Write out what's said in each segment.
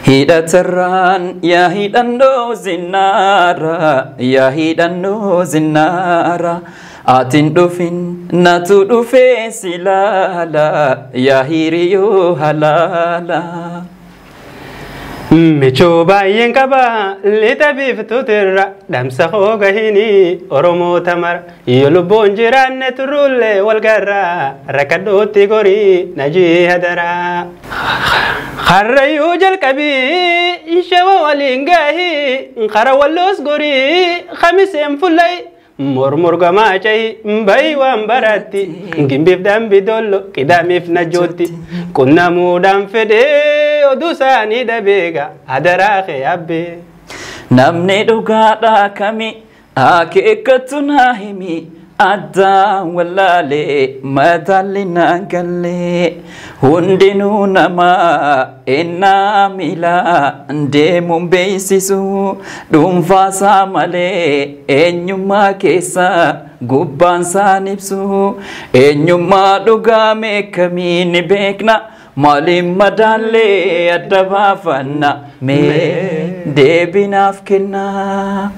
Hidhatarraan yaa hidhannoo zinnaara, yaa hidhannoo zinnaara, atiin dhufin natu dhufee si laala, yaa hiriyoo halaala. Michuu baay'een qaba lixa biiftuutirra dhamsa koo gahini Oromoota mara yoo lubbuun jiraanne turullee wal garra rakkadhuutti gorii najii hadaraa. Karrayyuu jalqabii shawa waliin gahii kara walloos gorii khamiseen fullay mormor gamaa cahi bayi waan baratti gimbiif dambi dollo qidaamiif najootti qunnamuudhaan fedhee oduu isaanii dhabeega hadaraa kee abbee. Namni dhugaadhaa kami akeekkatu naa himi addaan wallaalee madaalli naan gallee hundinuu namaa ennaa miilaa deemuun beeksisu dhuunfaasaa malee eenyummaa keessa gubbaansaan ibsu eenyummaa dhugaa meekamii ni beekna maaliin madaallee adda baafanna mee deebinaaf kennaa.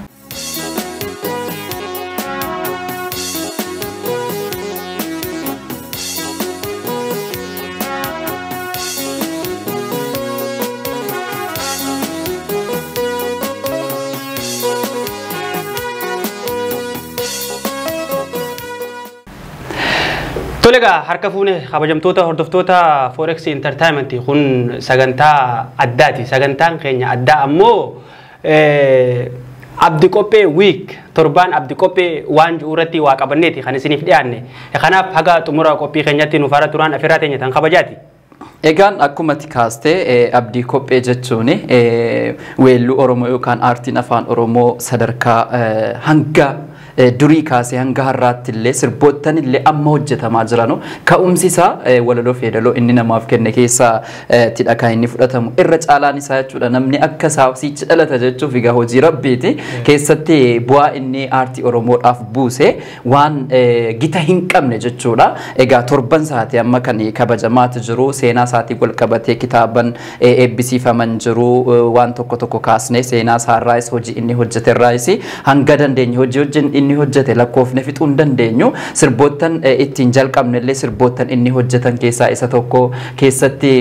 Tolega harka fuune kabajamtoota hordoftoota Forex Entertainment kun sagantaa addaati. Sagantaan keenya addaa ammoo Abdi Qophee Week torbaan Abdi Qophee waan jiru irratti waa qabanneeti kan isiniif dhiyaanne. Kanaaf haga xumura qophii keenyatti nu faara turaan afeerraa teenya tan kabajaati. Egaan akkuma ati kaastee Abdii Qophee jechuun weelluu Oromoo yookaan aartiin afaan Oromoo sadarkaa hanga durii kaasee hanga har'aatti illee sirboottan illee amma hojjetamaa jiranu ka'umsi isaa walaloo feedaloo inni namaaf kenne keessaa tidha kan inni fudhatamu irra caalaan isaa jechuudha. Namni akka isaa siichi dhalata jechuuf egaa hojii rabbiiti keessatti bu'aa inni aartii Oromoodhaaf buuse waan gita hin qabne jechuudha. Egaa torban isaatii amma kan kabajamaatu jiru seenaa isaatii wal qabatee kitaaban eebbisiifaman jiru waan tokko tokko kaasnee seenaa isaarraayis hojii inni hojjeterraayis hanga dandeenye hojii hojii inni hojjete lakkoofne fixuu hin dandeenyu. Sirboottan ittiin jalqabne illee sirboottan inni hojjetan keessaa isa tokko keessatti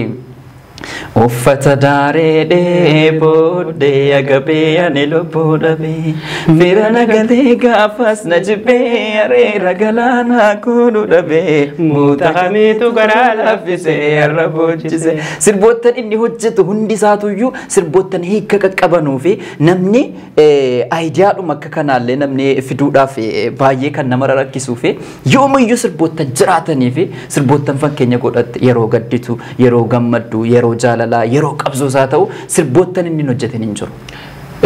uffata daaree dheebodhee agabee ani lubbuu dhabee fira nagatee gaafas na jibbee areera galaanaa kuudhu dhabee muuxa kamiitu garaa laaffisee har'a boojjise. Sirboottan inni hojjetu hundi isaatuyyuu sirboottan hiika qaqqabanuu fi namni aayidiyaadhuma akka kanaallee namni fiduudhaaf baay'ee kan nama rakkisuu fi yoomiyyuu sirboottan jiraatanii fi sirboottan fakkeenya godhatte yeroo gadditu, yeroo gammaddu, yeroo jaalalaa, yeroo qabsoo isaa ta'u sirboottan inni hojjetan hin jiru.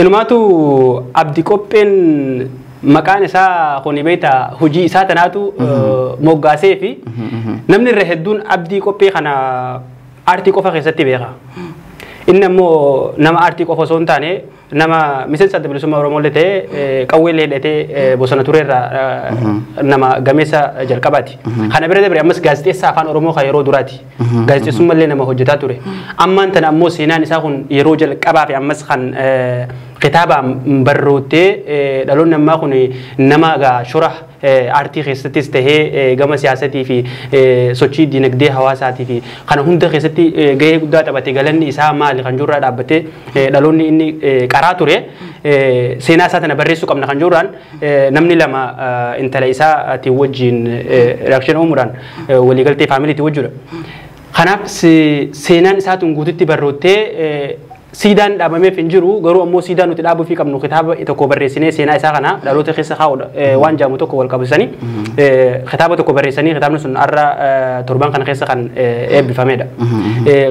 Ilumaatu Abdi Qopheen maqaan isaa kuni beektaa hojii isaa tanaatu moggaasee fi namni irra hedduun Abdii Qophee kana aartii qofa keessatti beeka. Inni ammoo nama aartii qofa osoo hin taane nama miseensa adda bilisummaa Oromoo illee ta'ee qawwee illee hidhatee bosona tureerraa nama gameessa jalqabaati. Kana bira dabre ammas gaazexeessaa afaan Oromoo kan yeroo duraati. Gaazexeessummaa illee nama hojjetaa ture. Ammaan tana ammoo seenaan isaa kun yeroo jalqabaa fi ammas kan kitaabaan barroottee dhaloonni ammaa kun nama shora aartii keessattis tahee gama siyaasatii fi sochii dinagdee hawaasaatii fi kana hunda keessatti gahee guddaa taphate galanni isaa maali kan jirurraa dhaabbatee dhaloonni inni qaraa ture seenaa isaa tana barreessuu qabna kan jirurraan namni lama intala isaatiin wajjin reakshin uumuudhaan waliigaltee faamiliitiin wajjudha. Kanaaf seenaan isaatuun guututti barroottee siidaan dhaabameef hin jiru garuu ammoo siidaa nuti dhaabuu fi qabnu kitaaba tokko barreessinee seenaa isaa kana dhaloota keessa kaa'uudha waan jaamu tokko wal qabsiisanii kitaaba tokko barreessanii kitaabni sun har'a torban kana keessa kan eebbifamedha.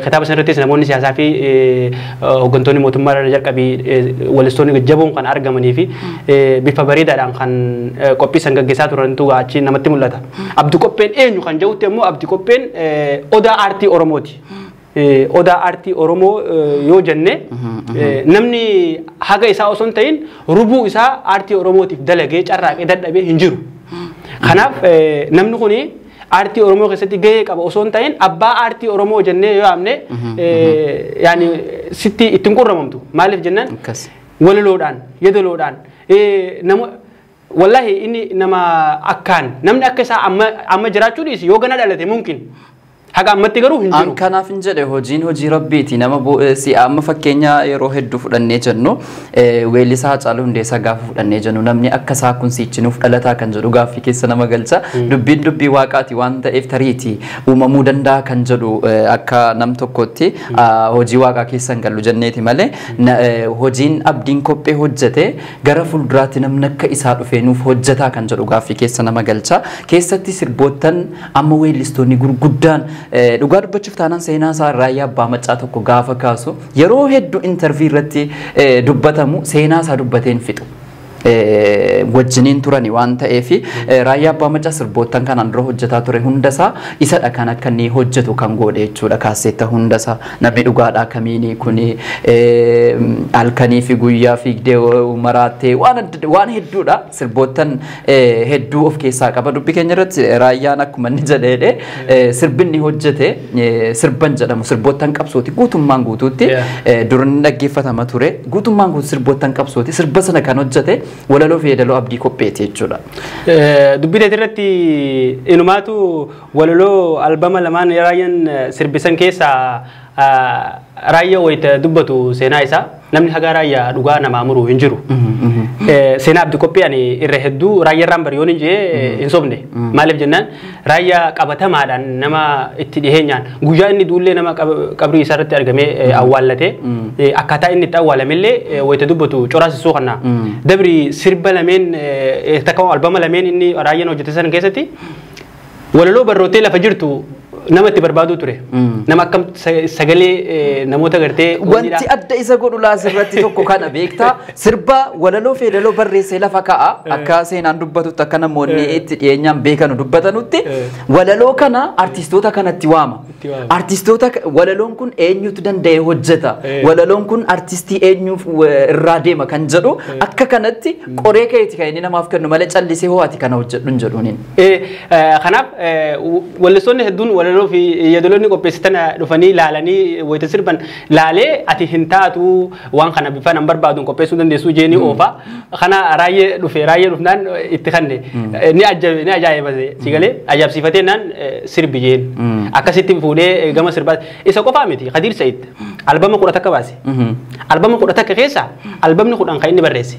Kitaaba sana irrattis namoonni siyaasaa fi hooggantoonni mootummaa irra jalqabii walistoonni jajjaboon kan argamanii fi bifa bareedaadhaan kan qophii san gaggeessaa turantu achi namatti mul'ata. Abdi Qopheen eenyu kan jedhutti ammoo Abdi Qopheen odaa aartii Oromooti. Odaa aartii Oromoo yoo jenne namni haga isaa osoo hin ta'in rubuu isaa aartii Oromootiif dalagee carraaqee dadhabee hin jiru. Kanaaf namni kuni Aartii Oromoo keessatti gahee qaba osoo hin ta'in abbaa aartii Oromoo jennee yoo yaamne yaani sitti ittiin qurramamtu. Maaliif jennaan walaloodhaan yedaloodhaan nama wallahi inni nama akkaan namni akka isaa amma jiraachuu dhiisi yoo gana dhalate mumkin haga ammatti garuu hin jiru. An kanaaf hin jedhe hojiin hojii rabbiiti nama si amma fakkeenya yeroo hedduu fudhannee jennu weellisaa Haacaaluu Hundeessaa gaafa fudhannee jennu namni akka isaa kun siichinuuf dhalataa kan jedhu gaaffii keessa nama galcha. Dubbiin dubbii waaqaati waan ta'eef tariiti uumamuu danda'a kan jedhu akka nam tokkotti hojii waaqaa keessa hin gallu jenneeti malee hojiin Abdiin Qophee hojjete gara fuulduraatti namni akka isaa dhufee nuuf hojjetaa kan jedhu gaaffii keessa nama galcha. Keessatti sirboottan amma weellistoonni gurguddaan dhugaa dubbachuuf taanaan seenaa isaa Raayyaa Abbaa Maccaa tokko gaafa kaasu yeroo hedduu intarvii irratti dubbatamu seenaa isaa dubbateen fixu. Wajjiniin turani waan ta'eef Raayyaa Abbaa Maccaa sirboottan kanaan dura hojjetaa ture hundasaa isadha kan akka inni hojjetu kan godhe jechuudha. Kaaseetta hundasaa namni dhugaadhaa kamiini kuni halkanii fi guyyaa fiigdee maraattee waan hedduudha. Sirboottan hedduu of keessaa qaba. Dubbii keenya irratti Raayyaan akkuma inni jedheedhe sirbinni hojjete sirban jedhamu sirboottan qabsooti guutummaan guutuutti dur inni dhaggeeffatama ture guutummaan guutuu sirboottan qabsooti sirba sana kan hojjete walaloo fi yeedaloo Abdii Qopheeti jechuudha. Dubbii irratti inumaatu walaloo albama lamaan Raayyaan sirbisan keessaa Raayyaa wayita dubbatu seenaa isaa namni haga Raayyaa dhugaa namaa muru hin jiru. Seenaa Abdii Qophee ani irra hedduu Raayyaa irraan bariyoon hin jee hin sobne. Maaliif jennaan Raayyaa qabatamaadhaan nama itti dhiheenyaan guyyaa inni duullee nama qabrii isaa irratti argamee awwaallatee akkaataa inni itti awwaalamellee wayita dubbatu coraasisuu kana. Dabri sirba lameen takka albama lameen inni Raayyaan hojjete san keessatti walaloo barrootee lafa jirtu nama itti barbaaduu ture. Nama akkam sagalee namoota gartee Wanti adda isa godhu laasirratti tokko kana beektaa sirba walaloo fi yeedaloo barreessee lafa kaa'a akka seenaan dubbatutti akka namoonni itti dhiyeenyaan beekanu dubbatanutti walaloo kana artistoota kanatti waama. Artistoota walaloon kun eenyutu danda'e hojjeta walaloon kun artistii eenyuuf irraa deema kan jedhu akka kanatti qoree ka'eeti kan inni namaaf kennu malee callisee ho'aati kana hojjedhu hin jedhuuniin. Kanaaf wallistoonni hedduun walaloo fi yeedaloonni qopheessitan dhufanii laalanii wayita sirban laalee ati hin taatu waan kana bifa nan barbaaduun qopheessuu dandeessuu jeenii oofa. Kana Raayyee dhufe Raayyee dhufnaan itti kanne ni ajaa'ibate si galee ajaa'ibsiifatee naan sirbi jeen akkasitti fuudhee gama sirbaa isa qofaa miti Khadiir Said albama 11 baase. Albama 11 keessa albamni 10 kan inni barreesse.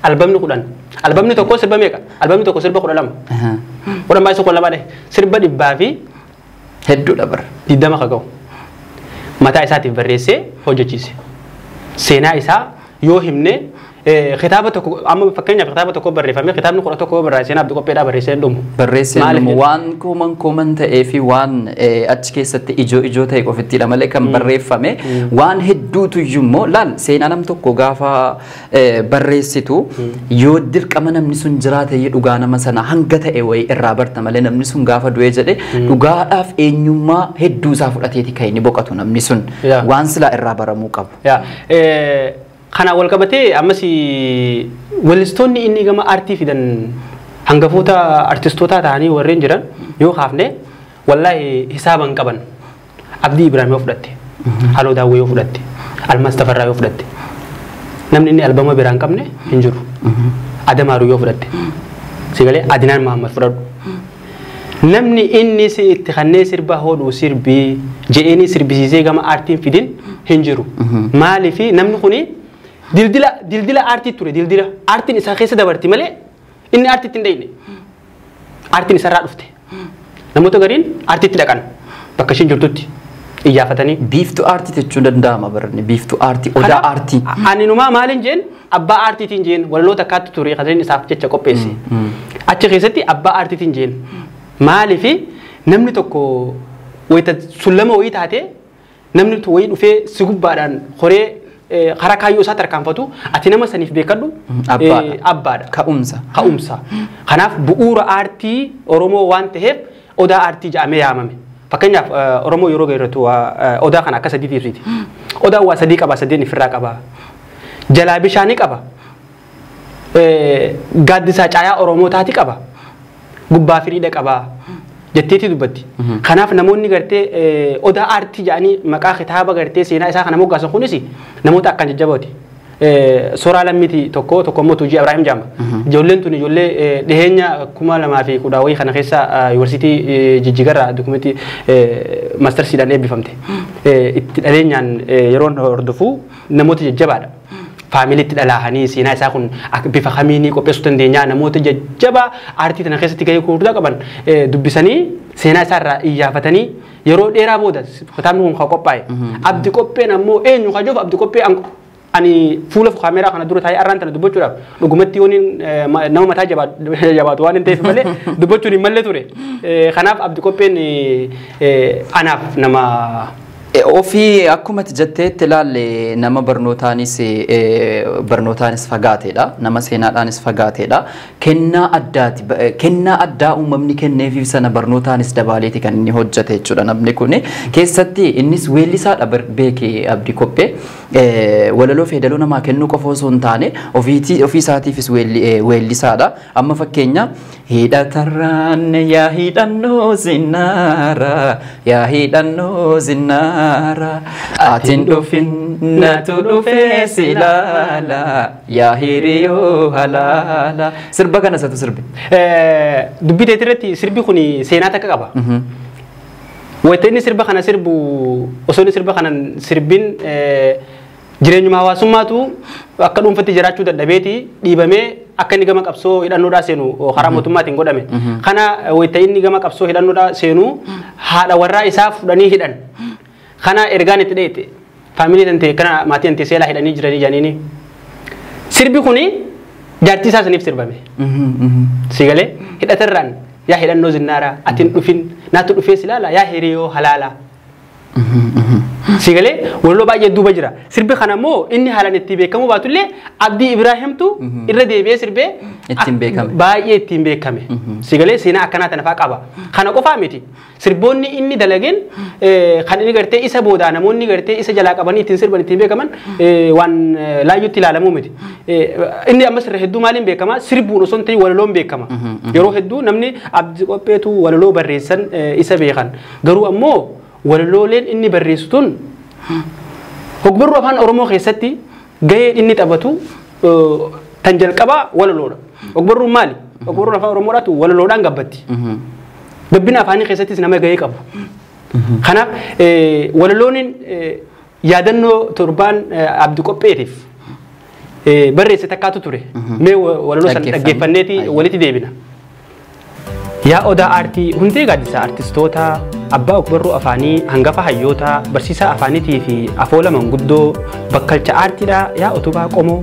Albamni 10 albamni tokko sirba meeqa albamni tokko sirba 12 10 baay'isuu 12 dha sirba 100 fi hedduudha bara 20 ka ga'u mataa isaatiif barreessee hojjechiise. Seenaa isaa yoo himne kitaaba tokko amma fakkeenyaaf kitaaba tokko barreeffame kitaabni 11 barreessee seenaa Abdii Qopheedhaa barreessee hin dhumu. Barreessee hin dhumu waan kuman ta'ee fi waan achi keessatti ijoo ijoo ta'e qofittidha malee kan barreeffame waan hedduutu iyyuu laal seenaa nam tokko gaafa barreessitu yoo dirqama namni sun jiraate dhugaa nama sana hanga ta'e wayii irraa barta malee namni sun gaafa du'ee jedhe dhugaadhaaf eenyummaa hedduu isaa fudhateeti kan inni boqotu namni sun waan silaa irraa baramuu qabu. Kana wal qabatee ammas wallistoonni inni gama aartii fidan hangafoota artistootaa ta'anii warreen jiran yoo kaafne wallaahi hisaaba hin qaban. Abdii Ibraahim yoo fudhatte, Haloo Daawwee yoo fudhatte, Almaas Tafarraa yoo fudhatte namni inni albama biraa hin qabne hin jiru. Adamaaruu yoo fudhatte, si galee Adinaan Mahammad fudhadhu. Namni inni itti kannee sirba hodhuu sirbii je'eenii sirbisiisee gama aartiin fidin hin jiru. Maaliif namni kuni dildila aartii ture dildila aartiin isaa keessa dabarti malee inni aartiitti hin dhayne aartiin isarraa dhufte namoota gariin aartiitti dhaqan bakka ishiin jirtutti iyyaafatanii. Biiftuu aartii jechuun danda'ama barani biiftuu aartii odaa aartii. Ani numaa maaliin jeen abbaa aartiitiin jeen walaloota akkaatti ture kan isaaf jecha qopheesse. Achi keessatti abbaa aartiitiin jeen maaliif namni tokko wayita sullama wayii taate namni wayii dhufee si gubbaadhaan horee karaa kaayyoo isaa tarkaanfatu ati nama saniif beekadhu abbaadha. Ka'umsa. Ka'umsa. Kanaaf bu'uura aartii Oromoo waan ta'eef odaa aartii jedhamee yaamame. Fakkeenyaaf Oromoo yeroo gairratu odaa kana akka sadiitti ibsiti. Odaan waa sadii qaba sadeen ofirraa qaba. Jalaa bishaanii qaba. Gaaddisaa caayaa Oromoo taati qaba. Gubbaa firiidha qaba. Jetteetii dubbatti. Kanaaf namoonni gartee odaa aartii jedhanii maqaa kitaaba gartee seenaa isaa kana moggaasan kunis namoota akkaan jajjabooti. Soraa Lammiiti tokko tokko immoo Tuujii Abrahaam jedhama. Ijoolleen tun ijoollee dhiheenya 2010 wayii kana keessa yuunivarsiitii Jijjigarraa dokumentii maastarsiidhaan eebbifamte. Itti dhaleenyaan yeroon hordofu namoota jajjabaadha. Faamiliitti dhalaahanii seenaa isaa kun bifa kamiin qopheessuu dandeenya namoota jajjabaa aartii tana keessatti gahee gurguddaa qaban dubbisanii seenaa isaarraa iyyaafatanii yeroo dheeraa booda kitaabni kun kan qophaa'e. Abdi Qopheen ammoo eenyu kan jiruuf Abdi Qophee ani fuula kaameeraa kana dura taa'ee arraan tana dubbachuudhaaf dhugumatti yoon nama mataa jabaatu waan hin ta'eef malee dubbachuun hin malle ture. Kanaaf Abdi Qopheen anaaf nama Ofii akkuma jetteetti ilaalle nama barnootaanis fagaateedha. Nama seenaadhaanis fagaateedha. Kennaa addaati. Kennaa addaa uumamni kenneefiif sana barnootaanis dabaaleeti kan inni hojjete jechuudha namni kun. Keessatti innis weellisaadha beekee Abdi Qophee. Walaloo feedaloo namaa kennuu qofa osoo hin taane ofii isaatiifis weellisaadha. Amma fakkeenya hidhatarraan yaa hidhannoo zinnaara yaa hidhannoo zinnaara. Atiin dhufin natu dhufee si ilaala yaa hiriyoo halaala. Sirba kana isatu sirbe. Dubbii teetii irratti sirbi kun seenaa takka qaba. Wayita inni sirba kana sirbu osoo inni sirba kana sirbin jireenyuma hawaasummaatu akka dhuunfatti jiraachuu dadhabeeti dhiibamee akka inni gama qabsoo hidhannoodhaa seenu karaa mootummaatiin godhame. Kana wayita inni gama qabsoo hidhannoodhaa seenu haadha warraa isaa fudhanii hidhan. Kana ergaan itti dheete faamilii tante kana maatii tante seelaa hidhanii jiranii jedhaniini. Sirbi kuni jaartii isaa saniif sirbame. Sigalee hidhatarraan yaa hidhannoo zinnaaraa atiin dhufin naatu dhufee si ilaala yaa hiriyoo halaala. Sigalee walaloo baay'ee duuba jira. Sirbi kana immoo inni haalaan itti beekamu baatullee Abdii Ibraahimtu irra deebi'ee sirbee ittiin beekame. Baay'ee ittiin beekame. Sigalee seenaa akkanaa tana fa'aa qaba. Kana qofaa miti. Sirboonni inni dalageen kan inni gartee isa boodaa namoonni gartee isa jalaa qabanii ittiin sirban ittiin beekaman waan laayyutti ilaalamuu miti. Inni ammas irra hedduu maaliin beekama? Sirbuun osoo hin ta'in walaloon beekama. Yeroo hedduu namni Abdi Qopheetu walaloo barreessan isa beekan. Garuu ammoo walalooleen inni barreessu tun hogbarruu afaan Oromoo keessatti gahee inni taphatu tan jalqabaa walaloodha. Hogbarruun maali? Hogbarruun afaan Oromoodhaatu walaloodhaan gabbatti. Gabbina afaanii keessattis nama gahee qabu. Kanaaf walaloon yaadannoo torbaan Abdi Qopheetiif barreesse takkaatu ture. Mee walaloo sana dhaggeeffanneeti walitti deebina. Yaa odaa aartii hundee gaaddisa aartistoota abbaa ogbarruu afaanii hangafa hayyootaa barsiisaa afaaniitii fi afoola manguddoo bakkalcha aartiidha yaa utubaa qomoo.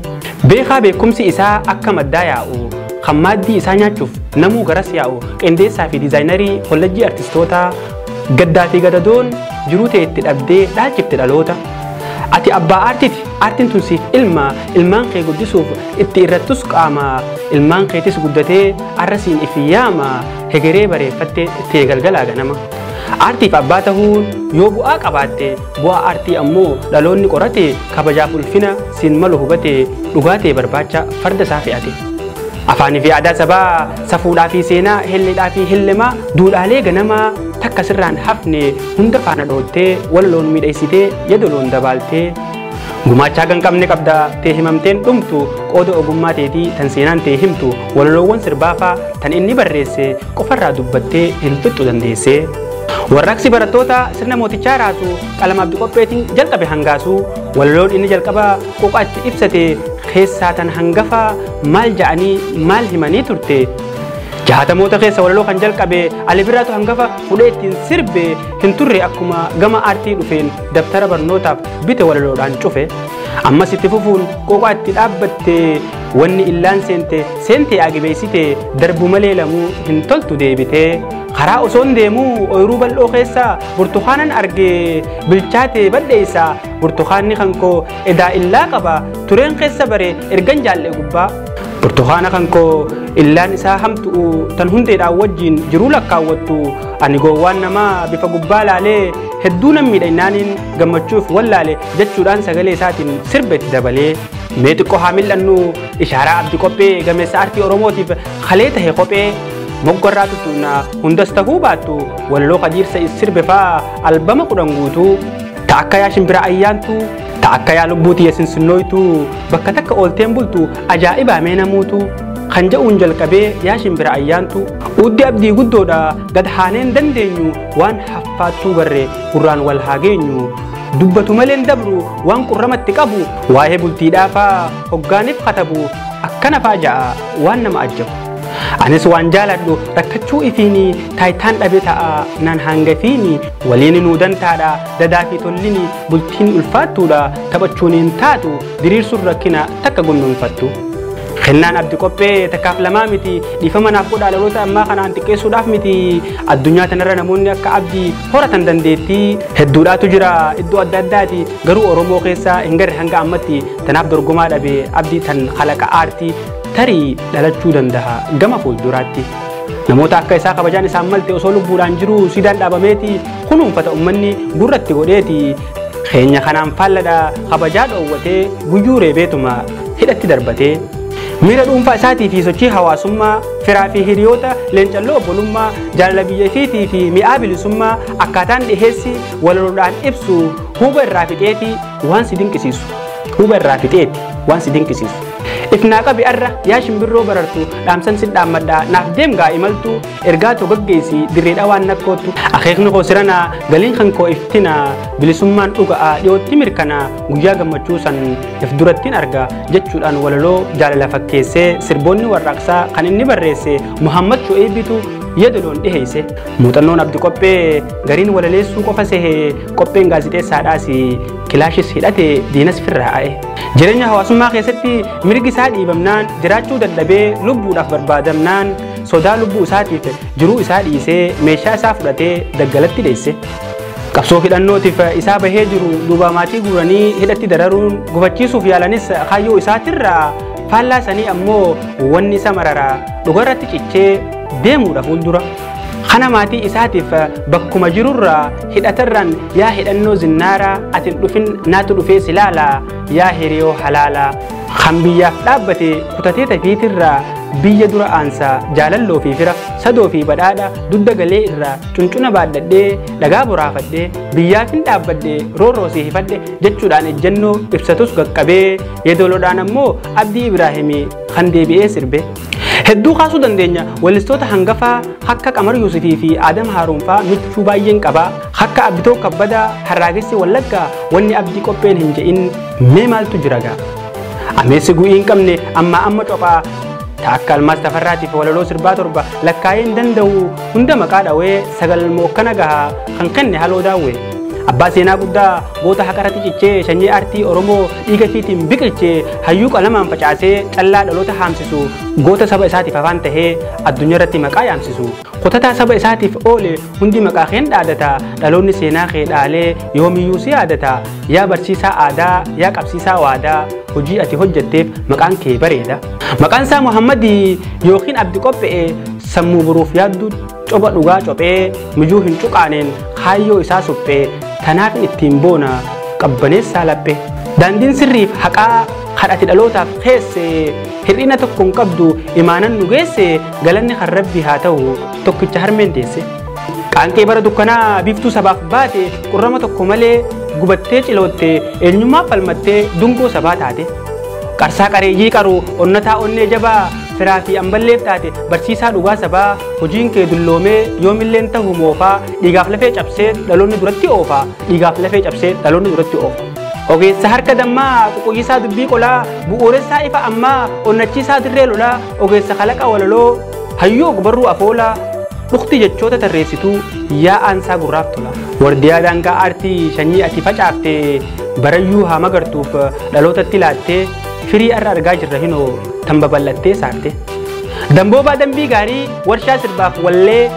Beekaa beekumsi isaa akka maddaa yaa'u kan maaddii isaa nyaachuuf namuu garas yaa'u qindeessaa fi diizaayinerii kollejjii aartistootaa gaddaa fi gadadoon jiruu ta'e itti dhabdee dhaalchifte dhaloota. Ati abbaa aartiiti aartiin tun siif ilma ilmaan kee guddisuuf itti irrattus qaama ilmaan keetis guddatee arrasiin ifi yaama hegeree bareeffatte tee galgalaa ganama. Aartiif abbaa tahuun yoo bu'aa qabaatte bu'aa aartii ammoo dhaloonni qorate kabajaaf ulfina siin malu hubate dhugaatee barbaacha farda isaa fe'ate. Afaanii fi aadaa sabaa safuudhaa fi seenaa helleedhaa fi hellemaa duudhaalee ganamaa takka sirraan hafne hunda faana dhoottee walaloon miidheessitee yadaloon dabaaltee gumaachaa kan qabne qabda tee himamteen dhumtu qooda ogummaa teetii tan seenaan tee himtu walaloowwan sirbaafaa tan inni barreesse qofarraa dubbattee hin fixxu dandeessee. Warraaqsi barattoota sirna mootichaa raasu qalama Abdi Qopheetiin jalqabe hangaasu walaloon inni jalqaba qoqaatti ibsate keessaa tan hangafa maal ja'anii maal himanii turte. Jaatamoota keessa walaloo kan jalqabe Ali Birraatu hangafa fudhee ittiin sirbe hin turre akkuma gama aartii dhufeen dabtara barnootaaf bite walaloodhaan cufe. Ammas itti fufuun qoqaatti dhaabbatte wanni illaan seente seente agibeessite darbu malee lamuu hin toltu deebite. Karaa osoon deemuu ooyiruu bal'oo keessa burtukaanaan argee bilchaate bal'eessa burtukaanni kan koo edaa illaa qaba tureen keessa bare ergan jaallee gubbaa. Burtukaana kan koo illaan isaa hamtu'u tan hundeedhaan wajjin jiruu lakkaawwattu ani gowwaan namaa bifa gubbaa laalee hedduu nan miidhaginaaniin gammachuuf wallaale jechuudhaan sagalee isaatiin sirba itti dabalee. Mee xiqqoo haa mil'annu ishaaraa Abdi Qophee gameessa aartii Oromootiif kalee tahe kophee. Moggarraa tuttuqna hundas tahuu baattu walaloo Kadiir Sa'id sirbe faa albama 10 guutuu ta akka yaa shimbira ayyaantu ta akka yaa lubbuu tiyya sinsinnooytu bakka takka oolteen bultu ajaa'ibaa mee namuutu kan ja'uun jalqabee yaa shimbira ayyaantu uddi abdii guddoodha gad haaneen dandeenyu waan haffaattuu garree gurraan wal haa geenyu dubbatu maleen dabru waan qurramatti qabu waa'ee bultiidhaafaa hoggaaniif katabu akkana faa ja'a waan nama ajjabu. Anis waan jaaladhu rakkachuu ifiini taayitaan dhabe ta'a naan hangafiini waliin nuu dantaadha dadaa fi tollini bultiin ulfaattuudha taphachuun hin taatu diriirsuun rakkina takka gonnoonfattu. Kennaan abdi qophee takkaaf lamaa miti dhiifama naaf godhaa dhaloota ammaa kanaan xiqqeessuudhaaf miti addunyaa tanarra namoonni akka abdii horatan dandeettii hedduudhaatu jira iddoo adda addaati garuu Oromoo keessa hin garre hanga ammatti tanaaf dorgomaa dhabe abdii tan kalaqa aartii tarii dhalachuu danda'a gama fuulduraatti. Namoota akka isaa kabajaan isaan malte osoo lubbuudhaan jiru siidaan dhaabameeti kunuunfata uummanni gurratti godheeti keenya kanaan faalladha kabajaa dhoowwatee guyyuu reebeetuma hidhatti darbatee. Miira dhuunfaa isaatii fi sochii hawaasummaa firaa fi hiriyoota leencalloo obbolummaa jaalala biyya ifiitii fi mi'aa bilisummaa akkaataan dhiheessi walaloodhaan ibsu huba irraa fixeeti waan si dinqisiisu. Huba irraa fixeeti waan si dinqisiisu. Ifnaa qabi arra yaa shimbirroo barartu dhaamsan sin dhaammadhaa naaf deemgaa imaltu ergaa too gaggeessi dirreedha waan nakkoottu akeekni koo siranaa galiin kan koo iftina bilisummaan dhuga'aa dhiyootti mirkanaa guyyaa gammachuu san if durattiin arga jechuudhaan walaloo jaalala fakkeessee sirboonni warraaqsaa kan inni barreesse Muhammad Shu'eebitu yeedaloon dhiheesse. Muuxannoon abdi qophee gariin walaleessuu qofa sehee qopheen gaazixeessaadhaas kilaashis hidhate diinas firraa'e. Jireenya hawaasummaa keessatti mirgi isaa dhiibamnaan jiraachuu dadhabee lubbuudhaaf barbaadamnaan sodaa lubbuu isaatiif jiruu isaa dhiisee meeshaa isaa fudhatee daggalatti dheesse. Qabsoo hidhannootiif isaa bahee jiru duuba maatii guuranii hidhatti dararuun gufachiisuuf yaalanis kaayyoo isaatirraa faallaa sanii ammoo wanni isa mararaa dhugarratti cichee deemuudha fuuldura. Kana maatii isaatiif bakkuma jirurraa hidhatarraan yaa hidhannoo zinnaaraa atin dhufin naatu dhufee silaalaa yaa hiriyoo halaalaa kan biyyaaf dhaabbate kutatee tafiitirraa biyya dura aansaa jaalalloo fi fira sadoo fi badhaadha dugda galee irraa cuncuna baadhadhee dhagaa boraafadhee biyyaaf hin dhaabbadhee roorroosii hifadhe jechuudhaan ejjennoo ibsatus qaqqabee yeedaloodhaan ammoo Abdii Ibraahimii kan deebi'ee sirbe. Hedduu kaasuu dandeenya wallistoota hangafaa akka Qamar Yuusufii fi Adam Haaruunfaa michuu baay'een qaba. Akka Abitoo Kabbadaa Harraagessi Wallaggaa wanni abdii qopheen hin je'in mee maaltu jira gaa? Ameessi gu'ii hin qabne ammaa amma cophaa ta akka Almaas Tafarraatiif walaloo sirbaa 7 lakkaa'ee hin danda'u hunda maqaa dhawee 9 mookkana gahaa kan kenne haloo daawwe. Abbaa seenaa guddaa goota haqarratti cichee sanyii aartii Oromoo dhiiga ifiitiin biqilchee hayyuu qalamaan facaasee callaa dhaloota haamsisu goota saba isaatiif afaan tahee addunyaa irratti maqaa yaamsisu. Kutataa saba isaatiif oole hundi maqaa keen dhaadata dhaloonni seenaa kee dhaalee yoomiyyuu si yaadata yaa barsiisaa aadaa yaa qabsiisaa waadaa hojii ati hojjetteef maqaan kee bareeda. Maqaan isaa Muhammadii yookiin Abdi Qophee sammuu boruuf yaaddu coba dhugaa cophee mijuu hin cuqaaneen kaayyoo isaa suphee tanaaf ittiin boona qabbaneessaa laphee. Daandiin sirriif haqaa kadhati dhalootaaf keesse hir'ina tokko hin qabdu imaanan nu geesse galanni kan rabbi haa ta'u tokkicha harmeen deesse. Qaanqee bara dukkanaa biiftuu sabaaf baate qurrama tokko malee gubattee ciloottee eenyummaa falmattee dungoo sabaa taate. Qarsaa qareeyyii qaru onnataa onnee jabaa firaa fi amballeef taate barsiisaa dhugaa sabaa hojiin kee dulloomee yoomilleen ta'u moofaa dhiigaaf lafee cabsee dhaloonni duratti oofa dhiigaaf lafee cabsee dhaloonni duratti oofa. Ogeessa harka dammaa ququyyisaa dubbii qolaa bu'uuressaa ifa ammaa onnachiisaa dirree lolaa ogeessa kalaqa walaloo hayyuu ogbarruu afoolaa dhukti jechoota tarreessituu yaa'aansaa gurraaf tola. Wardiyaa daangaa aartii sanyii ati facaafte barayyuu haa magartuuf dhalootatti laattee firii arra argaa jirra hinoo tan babal'attee saarte. Damboobaa dambii gaarii warshaa sirbaaf wallee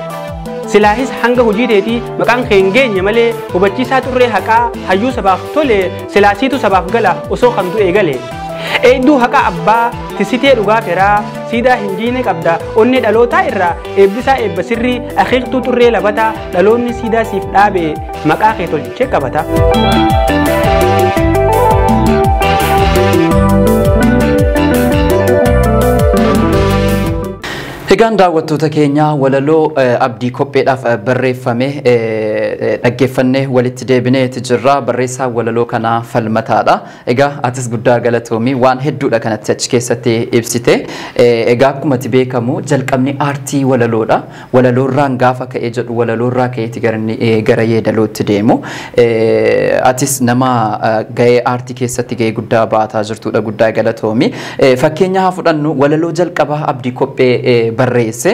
silaahis hanga hojii teetii maqaan kee hin geenye malee hubachiisaa xurree haqaa hayyuu sabaaf tole silaasiitu sabaaf gala osoo kan du'e gale. Eedduu haqaa abbaa tisitee dhugaa feraa siidaa hin jiine qabda onnee dhalootaa irraa eebbisaa eebba sirrii akeektuu xurree labataa dhaloonni siidaa siif dhaabe maqaa kee tolchee qabata. Egaan daawwattoota keenya walaloo Abdii Kopheedhaaf barreeffame dhaggeeffannee walitti deebineeti jirra. Barreessaa walaloo kanaa Falmataadha. Egaa atis guddaa galatoomii, waan hedduudha kanatti achi keessatti ibsite. Egaa akkuma ati beekamu jalqabni aartii walaloodha. Walaloorraan gaafa ka'ee jedhu walaloorraa ka'eeti gara yeedalootti deemu. Atis nama gahee aartii keessatti gahee guddaa baataa jirtudha, guddaa galatoomii. Fakkeenya haa fudhannu, walaloo jalqabaa Abdii Kophee barreesse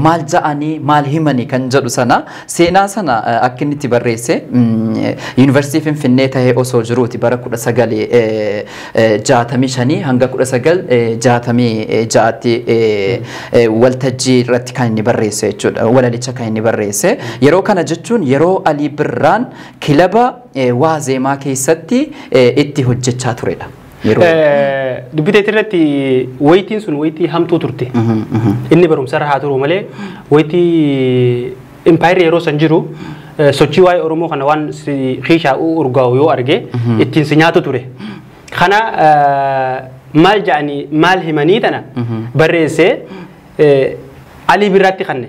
maal ja'anii maal himanii kan jedhu sana, seenaa sana akka inni itti barreesse, Yuunivarsiitii Finfinnee tahee osoo jiruuti bara 1965 hanga 1966tti waltajjii irratti kan inni barreesse jechuudha. Walalicha kan inni barreesse. Yeroo kana jechuun yeroo Alii Birraan kilaba Waazeemaa keessatti itti hojjechaa turedha. Dubbii teetii irratti wayitiin sun wayitii hamtuu turte. Inni barumsarra haa turu malee, wayitii impaayirri yeroo san jiru sochii waa'ee Oromoo kana waan xiishaa urgaa'u yoo arge ittiin si nyaatu ture. Kana maal ja'anii maal himanii tana barreessee Alii Birraatti kanne.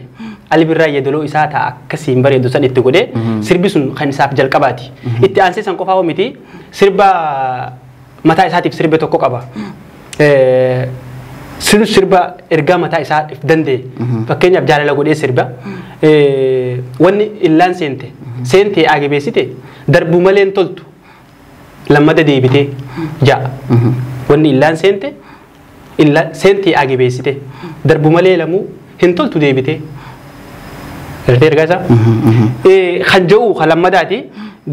Ali Birraa yeedaloo isaa ta'a akkasiin bareedu san itti godhee sirbi sun kan isaaf jalqabaati. Itti aansee san qofaa miti, sirba mataa isaatiif sirba tokko qaba. Sirba ergaa mataa isaa danda'e. Fakkeenyaaf jaalala godhee sirba. Wanni illaan seente seentee agibeessite darbu malee hin toltu lammata deebitee ja'a. Wanni illaan seente seentee agibeessite darbu malee lamuu hin toltu deebitee. Gartee ergaa isaa? Kan jedhu kan lammataati.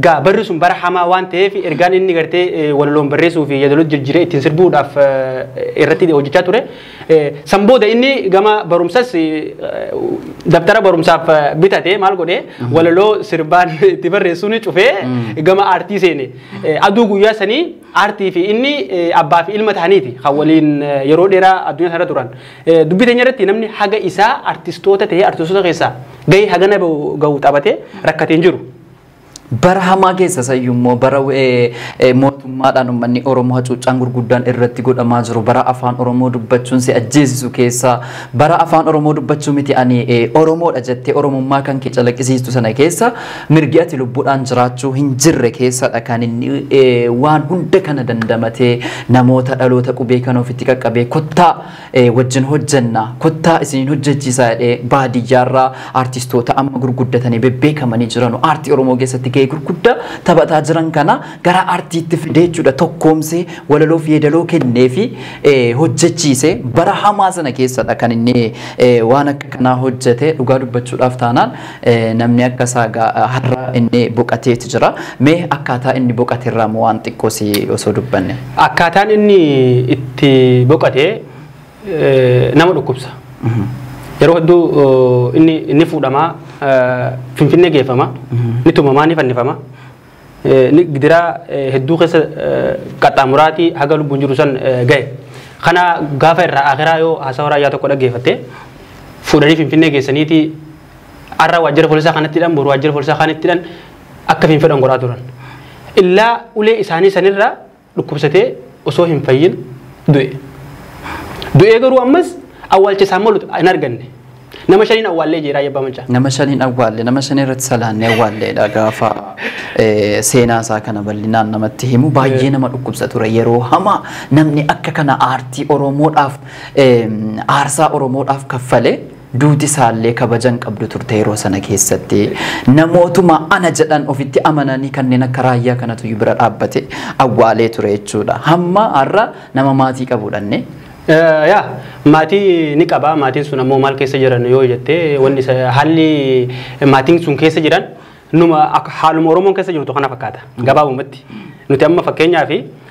Gaa barri sun bara hamaa waan ta'eef ergaan inni gartee walaloon barreessuu fi yeedaloo jijjiiree ittiin sirbuudhaaf irratti hojjechaa ture. San booda inni gama barumsas dabtara barumsaaf bitate maal godhee walaloo sirbaan itti barreessuun cufee gama aartii seene. Aduu guyyaa sanii aartii fi inni abbaa fi ilma ta'aniiti kan waliin yeroo dheeraa addunyaa sana turan. Dubbii teenya irratti namni haga isaa artistoota ta'ee artistoota keessaa gahee hagana gahu taphatee rakkateen jiru. Bara hamaa keessa sayyummoo bara mootummaadhaan uummanni Oromoo hacuuccaan gurguddaan irratti godhamaa jiru, bara afaan Oromoo dubbachuun si ajjeesisu keessa, bara afaan Oromoo dubbachuu miti ani Oromoodha jettee Oromummaa kan kee calaqqisiistu sana keessa, mirgi ati lubbuudhaan jiraachuu hin jirre keessadha kan inni waan hunda kana dandamatee namoota dhaloota qubee kan ofitti qaqqabee kottaa wajjin hojjenna, kottaa isiniin hojjechiisaa jedhee baadiyyaarraa artistoota amma gurguddatanii bebbeekamanii jiran aartii Oromoo keessatti gahee gurguddaa taphataa jiran kana gara aartiitti fidee jechuudha, tokkoomsee walaloo fi yeedaloo kennee fi hojjechiise. Bara hamaa sana keessadha kan inni waan akka kanaa hojjete. Dhugaa dubbachuudhaaf taanaan namni akka isaa har'a inni boqateeti jira. Mee akkaataa inni boqate irraa moo waan xiqqoo si osoo dubbanne? Akkaataan inni itti boqate nama dhukkubsa. Yeroo hedduu inni fuudhamaa Finfinnee geeffama, ni tumamaa, ni fannifama. Ni gidiraa hedduu keessa qaxxaamuraatii haga lubbuun jiru san gahe. Kana gaafa irraa akiraa yoo haasawaa Raayyaa tokko dhaggeeffatte, fuudhanii Finfinnee geessaniiti har'a waajjira poolisaa kanatti hidhan, boru waajjira poolisaa kanatti hidhan, akka finfedhan godhaa turan. Illaa ulee isaanii sanirraa dhukkubsatee osoo hin fayyin du'e. Du'ee garuu ammas awwaalcha isaan malu hin arganne. Nama shaniin awwaallee jira Abbaa Mancaa. Nama shaniin awwaalle, nama shanii irratti salaannee awwaalleedha. Gaafa seenaa isaa kana bal'inaan namatti himu baay'ee nama dhukkubsa ture. Yeroo hamaa namni akka kana aartii Oromoodhaaf aarsaa Oromoodhaaf kaffale duuti isaallee kabajan qabdu turte yeroo sana keessatti. Namootuma ana jedhan ofitti amananii kanneen akka Raayyaa kanatu bira dhaabbate awwaalee ture jechuudha. Hamma har'a nama maatii qabudhanne. Yaa, maatii ni qaba. Maatiin sun ammoo maal keessa jiran yoo jettee, wanni haalli maatiin sun keessa jiran numa haaluma Oromoon keessa jirtu kana fakkaata gabaabumatti. Nuti amma fakkeenyaaf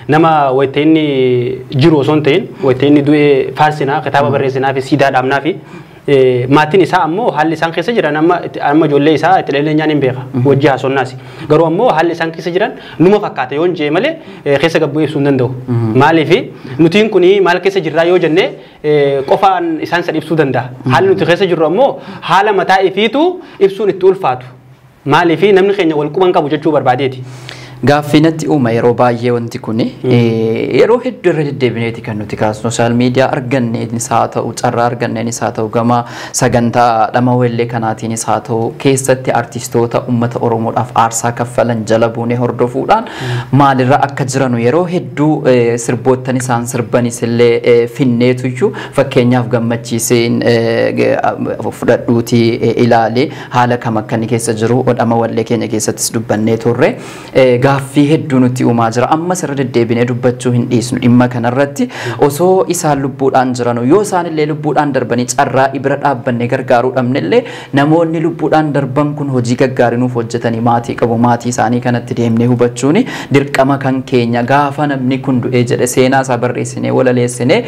nama wayita inni jiru osoo hin ta'in wayita inni du'ee faarsinaa, kitaaba barreessinaa fi siidaa dhaabnaa fi maatiin isaa ammoo haalli isaan keessa jiran amma ijoollee isaa itti dhaleenyaan hin beeka, wajji haasonnaas, garuu ammoo haalli isaan keessa jiran numa fakkaata yoo hin jee malee keessa gabbuu ibsuu hin danda'u. Maaliif nutiin kuni maal keessa jirraa yoo jenne qofaan isaan san ibsuu danda'a. Haalli nuti keessa jirru ammoo haala mataa ifiitu ibsuun itti ulfaatu. Maaliif namni keenya wal quban qabu jechuu barbaadeeti. Gaaffii natti uuma yeroo baay'ee wanti kuni yeroo hedduu irra deddeebineeti kan nuti kaasnu sooshaal miidiyaa arganneenis haa ta'u carraa arganneenis haa ta'u gama sagantaa dhama weellee kanaatiinis haa ta'u keessatti artistoota uummata Oromoodhaaf aarsaa kaffalan jala buunee hordofuudhaan maalirra akka jiranu yeroo hedduu sirboottan isaan sirbanis illee finneetuyyuu fakkeenyaaf gammachiiseen fudhadhuutii ilaalee haala kam akka inni keessa jiru dhama wallee keenya keessattis dubbannee turre. Gaaffii hedduu nutti uumaa jira. Ammas irra deddeebinee dubbachuu hin dhiisnu dhimma kanarratti osoo isaan lubbuudhaan jiranu yoo isaan illee lubbuudhaan darbanii carraa ibira dhaabbannee gargaaruu dhabnellee namoonni lubbuudhaan darban kun hojii gaggaarii nuuf hojjetanii maatii qabu maatii isaanii kanatti deemnee hubachuun dirqama kan keenya gaafa namni kun du'ee jedhe seenaa isaa barreessinee walaleessinee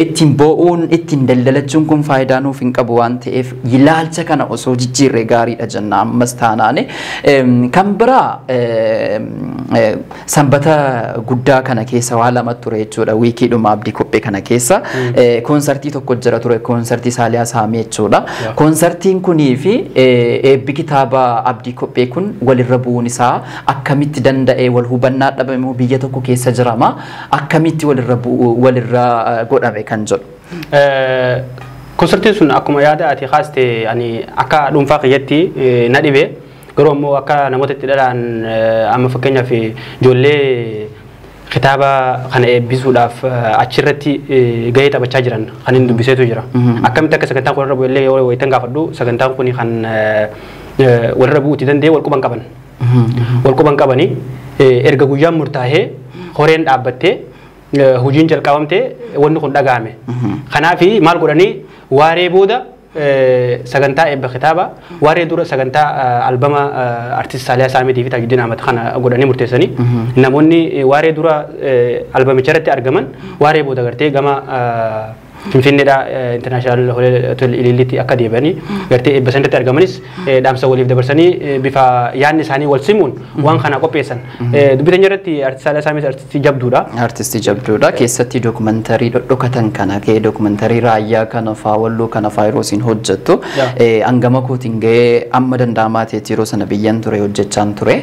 ittiin boo'uun ittiin daldalachuun kun faayidaa nuuf hin qabu waan ta'eef ilaalcha kana osoo jijjiirree gaariidha jenna ammas taanaani. Kan biraa sanbata guddaa kana keessa waa lama ture jechuudha wiikiidhuma Abdii Qophee kana keessa koonsartii tokko jira ture koonsartii Saaliyaa Saamee jechuudha. Koonsartiin kunii fi eebbi kitaaba Abdii Qophee kun walirra bu'uun isaa akkamitti danda'ee wal hubannaa dhabame immoo biyya tokko keessa jirama akkamitti walirra godhame kan jedhu. Koonsartiin sun akkuma yaada ati kaaste ani akka dhuunfaa kiyyatti na dhibe. Garuu ammoo akka namoota itti dhalaan amma fakkeenyaaf ijoollee kitaaba kana eebbisuudhaaf achirratti gahee taphachaa jiran kan hin dubbiseetu jira. Akkamitti akka sagantaan kun walirra bu'e illee yoo wayitan gaafadhu sagantaan kun kan walirra bu'uutti danda'e wal quban qaban. Wal quban qabanii erga guyyaan murtaa'ee horeen dhaabbattee hojiin jalqabamtee wanni kun dhaga'ame. Kanaaf maal godhanii waaree booda sagantaa eebba kitaaba waaree dura sagantaa albama artist Saaliyaa Saameetii fi Taajuddin Ahmad kana godhanii murteessanii namoonni waaree dura albamicha irratti argaman waaree booda gartee gama Finfinneedha International Hotel Ililliitti akka deebi'anii gartee eebba sanarratti argamanis dhaamsa waliif dabarsanii bifa yaadni isaanii wal simuun waan kana qopheessan. Dubbitan irratti artist Saaliyaa Saameet artistii jabduudha. Artistii jabduudha. Keessatti dookumantarii dhodhokatan kana kee dookumantarii raayyaa kana faa walloo kana faa yeroo isin hojjettu hangama kootiin gahee amma danda'amaa ta'etti yeroo sana biyyan ture hojjechaan ture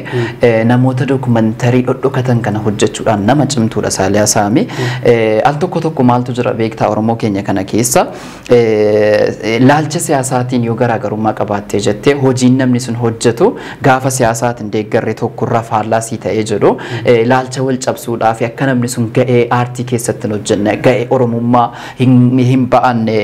namoota dookumantarii dhodhokatan kana hojjechuudhaan nama cimtuudha Saaliyaa Saamee. Al tokko tokko maaltu jira beektaa Oromoo keenya kana keessa laalcha siyaasaatiin yoo garaagarummaa qabaattee jettee hojiin namni sun hojjetu gaafa siyaasaatiin deeggarree tokkorraa faallaa sii ta'ee jedhu laalcha wal cabsuudhaa fi akka namni sun ga'ee aartii keessatti hin hojjenne ga'ee Oromummaa hin ba'anne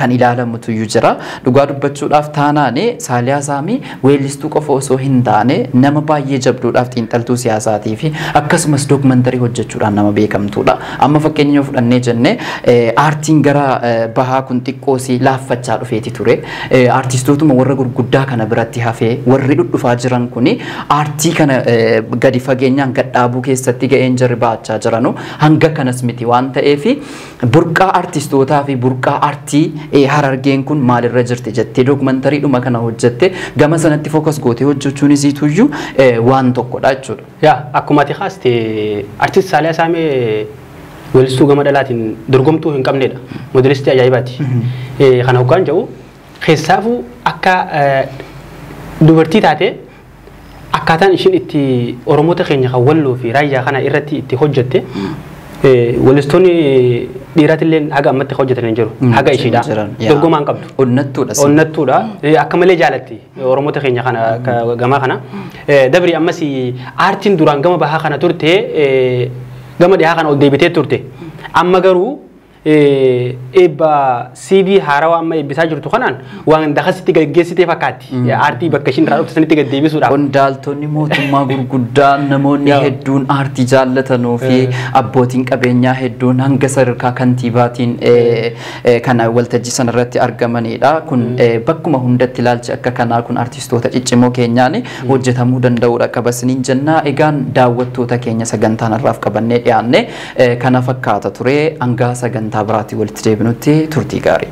kan ilaalamutu iyyuu jira. Dhugaa dubbachuudhaaf taanaan Saaliyaa Saamii weellistuu qofa osoo hin taane nama baay'ee jabduudhaaf xiinxaltuu siyaasaatii fi akkasumas dookumantarii hojjechuudhaan nama beekamtuudha. Amma fakkeenya yoo fudhannee jenne aartiin gara bahaa kun xiqqoosii laaffachaa dhufeeti ture. Artistootuma warra gurguddaa kana biratti hafee warri dhudhufaa jiran kuni aartii kana gadi fageenyaan gadhaabuu keessatti ga'een jarri baachaa jiranu hanga kanas miti waan ta'eef burqaa artistootaa fi burqaa aartii Harargeen kun maalirra jirti jettee dookumantariidhuma kana hojjette gama sanatti fookas gootee hojjechuun isiituyyuu waan tokkodha jechuudha. Yaa akkuma ati kaaste artist Saaliyaa Saamee weellistuu gama dhalaatiin dorgomtuu hin qabnedha. Modelistii ajaa'ibaati. Kana hoggaan jedhu keessaafuu akka dubartii taate akkaataan ishiin itti Oromoota keenya kan walloo fi raayyaa kana irratti itti hojjette weellistoonni dhiiraatillee haga ammatti hojjetan hin jiru. Haga ishiidha. Dorgomaa hin qabdu. Onnattuudha. Onnattuudha. Akka malee jaalatti Oromoota keenya kana gamaa kana. Dabri ammas aartiin duraan gama bahaa kana turte gama dhihaa kana ol deebitee turte. Amma garuu eebba CD haarawaa amma eebbisaa jirtu kanaan waan dakasitti gaggeessitee fakkaatti. Aartii bakka ishiin irraa dhufte sanitti gad-deebisuudhaaf. Qondaaltonni mootummaa gurguddaan namoonni hedduun aartii jaallatanuu fi abbootiin qabeenyaa hedduun hanga sadarkaa kantiibaatiin kana waltajjii sanarratti argamanidha. Kun bakkuma hundatti ilaalchi akka kanaa kun artistoota ciccimoo keenyaan hojjetamuu danda'uudha qaba isiniin jenna. Egaan daawwattoota keenya sagantaan har'aaf qabannee dhiyaanne kana fakkaata ture hanga sagantaa biraatii walitti deebinutti turtii gaarii.